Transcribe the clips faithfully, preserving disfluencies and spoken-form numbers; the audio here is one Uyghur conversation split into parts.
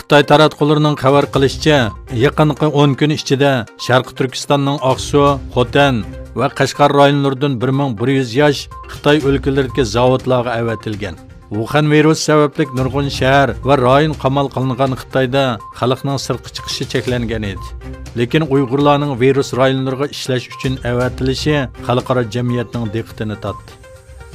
خىتاي تاراتقۇلىرىنىڭ خەۋەر قىلىشىچە، يېقىنقى ئون كۈن ئىچىدە شەرقىي تۈركىستاننىڭ ئاقسۇ، خوتەن ۋە قەشقەر رايونلىرىدىن بىر مىڭ بىر يۈز ياش خىتاي ئۆلكىلىرىدىكى زاۋۇتلارغا ئەۋەتىلگەن. ۋۇخەن ۋىرۇسى سەۋەبلىك نۇرغۇن شەھەر ۋە رايون قامال قىلىنغان خىتايدا خەلقنىڭ سىرتقا چىقىشى چەكلەنگەن ئىدى. لېكىن ئۇيغۇرلارنىڭ ۋىرۇس رايونلىرىغا ئىشلەش ئۈچۈن ئەۋەتىلىشى خەلقئارا جەمئىيەتنىڭ دىققىتىنى تارتتى.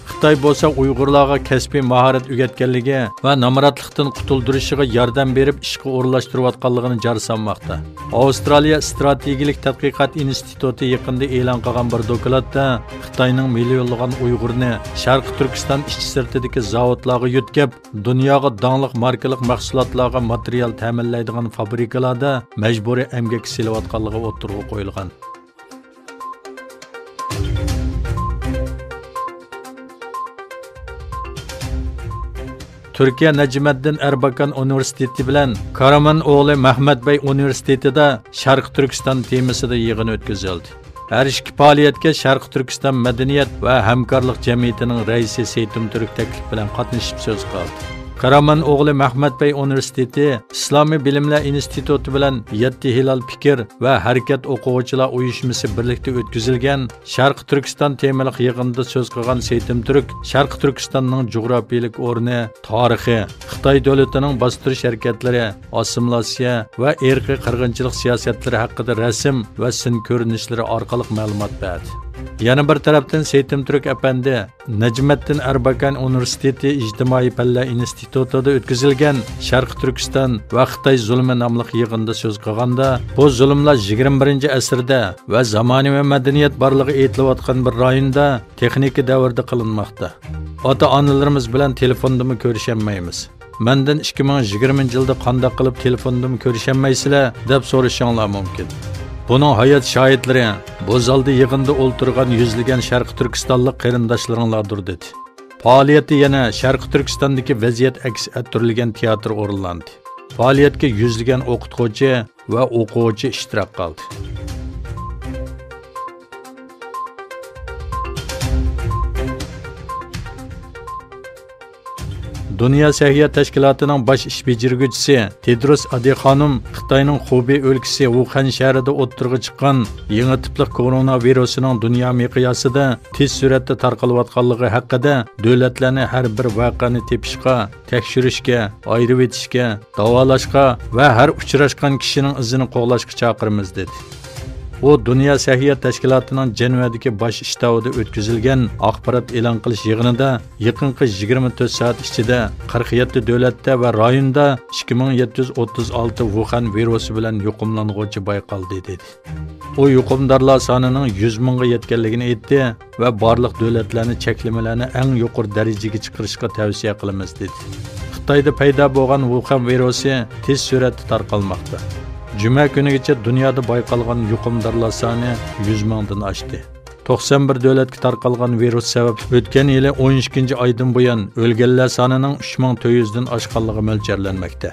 خىتاي بولسا ئۇيغۇرلارغا كەسپىي ماھارەت ئۆگەتكەنلىكى ۋە نامراتلىقتىن قۇتۇلدۇرۇشىغا ياردەم بېرىپ ئىشقا ئورۇنلاشتۇرۇۋاتقانلىقىنى جار سالماقتا. ئاۋسترالىيە ئىستراتېگىيىلىك تەتقىقات ئىنستىتۇتى يېقىندا ئېلان قىلغان بىر دوكلاتتا خىتاينىڭ مىليونلىغان ئۇيغۇرنى شەرقىي تۈركىستان ئىچى سىرتىدىكى زاۋۇتلارغا يۆتكەپ، دۇنياغا داڭلىق ماركىلىق مەھسۇلاتلارغا ماتېرىيال تەمىنلەيدىغان فابرىكىلاردا مەجبۇرىي ئەمگەككە سېلىۋاتقانلىقى ئوتتۇرىغا قويۇلغان. تۈركىيە نەجمەددىن ئەرباكان ئۇنىۋېرسىتېتى بىلەن كارامەن ئوغلى مەھمەت بەي ئۇنىۋېرسىتېتىدا شەرقىي تۈركىستان تېمىسىدا يىغىن ئۆتكۈزۈلدى. ھەر ئىككى پائالىيەتكە شەرقىي تۈركىستان مەدەنىيەت ۋە ھەمكارلىق جەمئىيىتىنىڭ رەئىسى سېيتىم تۈرك تەكلىپ بىلەن قاتنىشىپ سۆز قىلدى. كارامەن ئوغلى مەھمەت بەي ئۇنىۋېرسىتېتى ئىسلامىي بىلىملەر ئىنستىتۇتى بىلەن يەتتە ھىلال پىكىر ۋە ھەرىكەت ئوقۇغۇچىلار ئۇيۇشمىسى بىرلىكتە ئۆتكۈزۈلگەن شەرقىي تۈركىستان تېمىلىق يىغىندا سۆز قىلغان سېيتىم تۈرك شەرقىي تۈركىستاننىڭ جۇغراپىيىلىك ئورنى، تارىخى، خىتاي دۆلىتىنىڭ باستۇرۇش ھەرىكەتلىرى، ئاسسىمىلياتسىيە ۋە ئىرقىي قىرغىنچىلىق سىياسەتلىرى ھەققىدە رەسىم ۋە سىن كۆرۈنۈشلىرى ئارقىلىق مەلۇمات بەردى. يەنە بىر تەرەپتىن، سېيتىم تۈرك ئەپەندى نەجمەددىن ئەرباكان ئۇنىۋېرسىتېتى ئىجتىمائىي پەنلەر ئىنستىتۇتىدا ئۆتكۈزۈلگەن شەرقىي تۈركىستان ۋە خىتاي زۇلۇمى ناملىق يىغىندا سۆز قىلغاندا، بۇ زۇلۇملار يىگىرمە بىرىنچى ئەسىردە ۋە زامانىۋى مەدەنىيەت بارلىقى ئېيتىلىۋاتقان بىر رايوندا تېخنىكا دەۋرىدە قىلىنماقتا. ئاتا-ئانىلىرىمىز بىلەن تېلېفوندىمۇ كۆرۈشەلمەيمىز. مەندىن ئىككى مىڭ يىگىرمىنچى يىلدا قانداق قىلىپ تېلېفوندىمۇ كۆرۈشەلمەيسىلەر دەپ سورىشىڭلار مۇمكىن. بۇنىڭ ھايات شاھىتلىرى بۇ زالدا يىغىندا ئولتۇرغان يۈزلىگەن شەرقىي تۈركىستانلىق قېرىنداشلىرىڭلاردۇر، دېدى. پائالىيەتتە يەنە شەرقىي تۈركىستاندىكى ۋەزىيەت ئەكس ئەتتۈرۈلگەن تىياتىر ئورۇنلاندى. پائالىيەتكە يۈزلىگەن ئوقۇتقۇچى ۋە ئوقۇغۇچى ئىشتىراك قىلدى. دۇنيا سەھىيە تەشكىلاتىنىڭ باش ئىش بېجىرگۈچىسى تېدروس ئادھانوم خىتاينىڭ خۇبېي ئۆلكىسى ۋۇخەن شەھىرىدە ئوتتۇرىغا چىققان يېڭى تىپلىق كورونا ۋىرۇسىنىڭ دۇنيا مىقياسىدا تېز سۈرئەتتە تارقىلىۋاتقانلىقى ھەققىدە دۆلەتلەرنى ھەر بىر ۋەقەنى تېپىشقا، تەكشۈرۈشكە، ئايرىۋېتىشكە، داۋالاشقا ۋە ھەر ئۇچراشقان كىشىنىڭ ئىزىنى قوغلاشقا چاقىرىمىز، دېدى. ئۇ دۇنيا سەھىيە تەشكىلاتىنىڭ جەنۋەدىكى باش شتابىدا ئۆتكۈزۈلگەن ئاخبارات ئېلان قىلىش يىغىنىدا يېقىنقى يىگىرمە تۆت سائەت ئىچىدە قىرىق يەتتە دۆلەتتە ۋە رايوندا ئىككى مىڭ يەتتە يۈز ئوتتۇز ئالتە ۋۇخەن ۋىرۇسى بىلەن يۇقۇملانغۇچى بايقالدى، دېدى. ئۇ يۇقۇمدارلار سانىنىڭ يۈز مىڭغا يەتكەنلىكىنى ئېيتتى ۋە بارلىق دۆلەتلەرنى چەكلىمىلەرنى ئەڭ يۇقىرى دەرىجىگە چىقىرىشقا تەۋسىيە قىلىمىز، دېدى. خىتايدا پەيدا بولغان ۋۇخەن ۋىرۇسى تېز سۈرئەتتە تارقالماقتا. جۈمە كۈنىگىچە دۇنيادا بايقالغان يۇقۇمدارلار سانى يۈز مىڭدىن ئاشتى. توقسان بىر دۆلەتكە تارقالغان ۋىرۇس سەۋەبلىك ئۆتكەن يىلى ئون ئىككىنچى ئايدىن بۇيان ئۆلگەنلەر سانىنىڭ ئۈچ مىڭ تۆت يۈزدىن ئاشقانلىقى مۆلچەرلەنمەكتە.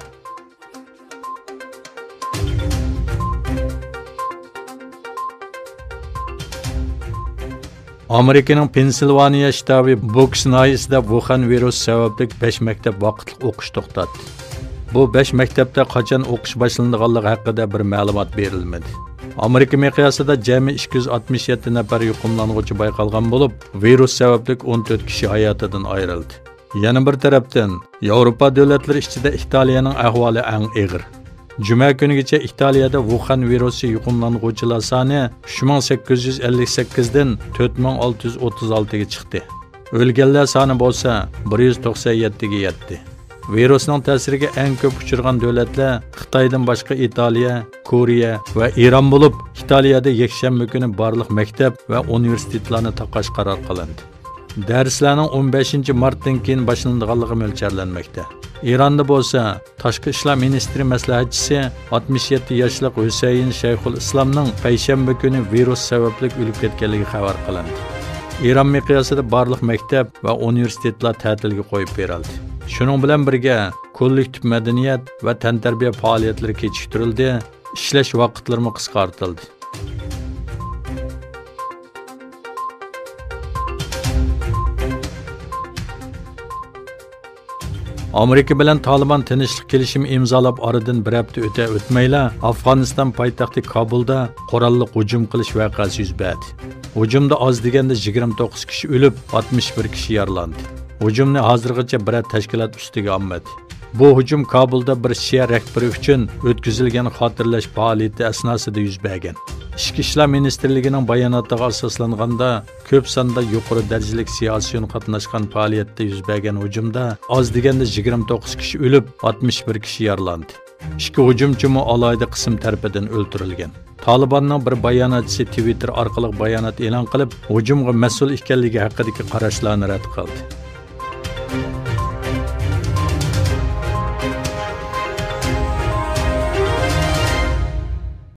ئامېرىكىنىڭ پېنسىلۋانىيە شتابى بوكس ناھىيەسىدە ۋۇخەن ۋىرۇسى سەۋەبلىك بەش مەكتەپ ۋاقىتلىق ئوقۇش توختاتتى. بۇ بەش مەكتەپتە قاچان ئوقۇش باشلىنىدىغانلىقى ھەققىدە بىر مەلۇمات بېرىلمىدى. ئامېرىكا مىقياسىدا جەمئىي ئىككى يۈز ئاتمىش يەتتە نەپەر يۇقۇملانغۇچى بايقالغان بولۇپ، ۋىرۇس سەۋەبلىك ئون تۆت كىشى ھاياتىدىن ئايرىلدى. يەنە بىر تەرەپتىن، ياۋروپا دۆلەتلىرى ئىچىدە ئىتالىيەنىڭ ئەھۋالى ئەڭ ئېغىر. جۈمە كۈنىگىچە ئىتالىيەدە ۋۇخەن ۋىرۇسى يۇقۇملانغۇچىلار سانى ئۈچ مىڭ سەككىز يۈز ئەللىك سەككىزدىن تۆت مىڭ ئالتە يۈز ئوتتۇز ئالتىگە چىقتى. ئۆلگەنلەر سانى بولسا بىر يۈز توقسان يەتتىگە يەتتى. ۋىرۇسنىڭ تەسىرىگە ئەڭ كۆپ ئۇچرىغان دۆلەتلەر خىتايدىن باشقا ئىتالىيە، كورېيە ۋە ئىران بولۇپ، ئىتالىيەدە يەكشەنبە كۈنى بارلىق مەكتەپ ۋە ئۇنىۋېرسىتېتلارنى تاقاش قارار قىلىندى. دەرسلەرنىڭ ئون بەشىنچى مارتتىن كېيىن باشلىنىدىغانلىقى مۆلچەرلەنمەكتە. ئىراندا بولسا، تاشقى ئىشلار مىنىستىرى مەسلىھەتچىسى ئاتمىش يەتتە ياشلىق ھۈسەيىن شەيخۇل ئىسلامنىڭ پەيشەنبە كۈنى ۋىرۇس سەۋەبلىك ئۆلۈپ كەتكەنلىكى خەۋەر قىلىندى. ئىران مىقياسىدا بارلىق مەكتەپ ۋە ئۇنىۋېرسىتېتلار تەتىلگە قويۇپ بېرىلدى. شۇنىڭ بىلەن بىرگە، كوللېكتىپ مەدەنىيەت ۋە تەنتەربىيە پائالىيەتلىرى كېچىكتۈرۈلدى، ئىشلەش ۋاقىتلىرىمۇ قىسقارتىلدى. ئامېرىكا بىلەن تالىبان تىنچلىق كېلىشىمى ئىمزالاپ ئارىدىن بىر ھەپتە ئۆتە-ئۆتمەيلا، ئافغانىستان پايتەختى كابۇلدا قوراللىق ھۇجۇم قىلىش ۋەقەسى يۈز بەردى. ھۇجۇمدا ئاز دېگەندە يىگىرمە توققۇز كىشى ئۆلۈپ، ئاتمىش بىر كىشى يارىلاندى. ھۇجۇمنى ھازىرغىچە بىرەر تەشكىلات ئۈستىگە ئالمىدى. بۇ ھۇجۇم كابۇلدا بىر شىئە رەھبىرى ئۈچۈن ئۆتكۈزۈلگەن خاتىرىلەش پائالىيىتى ئەسناسىدا يۈز بەرگەن. ئىچكى ئىشلار مىنىستىرلىكىنىڭ باياناتىغا ئاساسلانغاندا، كۆپ ساندا يۇقىرى دەرىجىلىك سىياسىيون قاتناشقان پائالىيەتتە يۈز بەرگەن ھۇجۇمدا ئاز دېگەندە يىگىرمە توققۇز كىشى ئۆلۈپ، ئاتمىش بىر كىشى يارىلاندى. ئىككى ھۇجۇمچىمۇ ئالاھىدە قىسىم تەرىپىدىن ئۆلتۈرۈلگەن. تالىباننىڭ بىر باياناتچىسى تىۋىتتېر ئارقىلىق بايانات ئېلان قىلىپ، ھۇجۇمغا مەسئۇل ئىكەنلىكى ھەققىدىكى قاراشلارنى رەت قىلدى.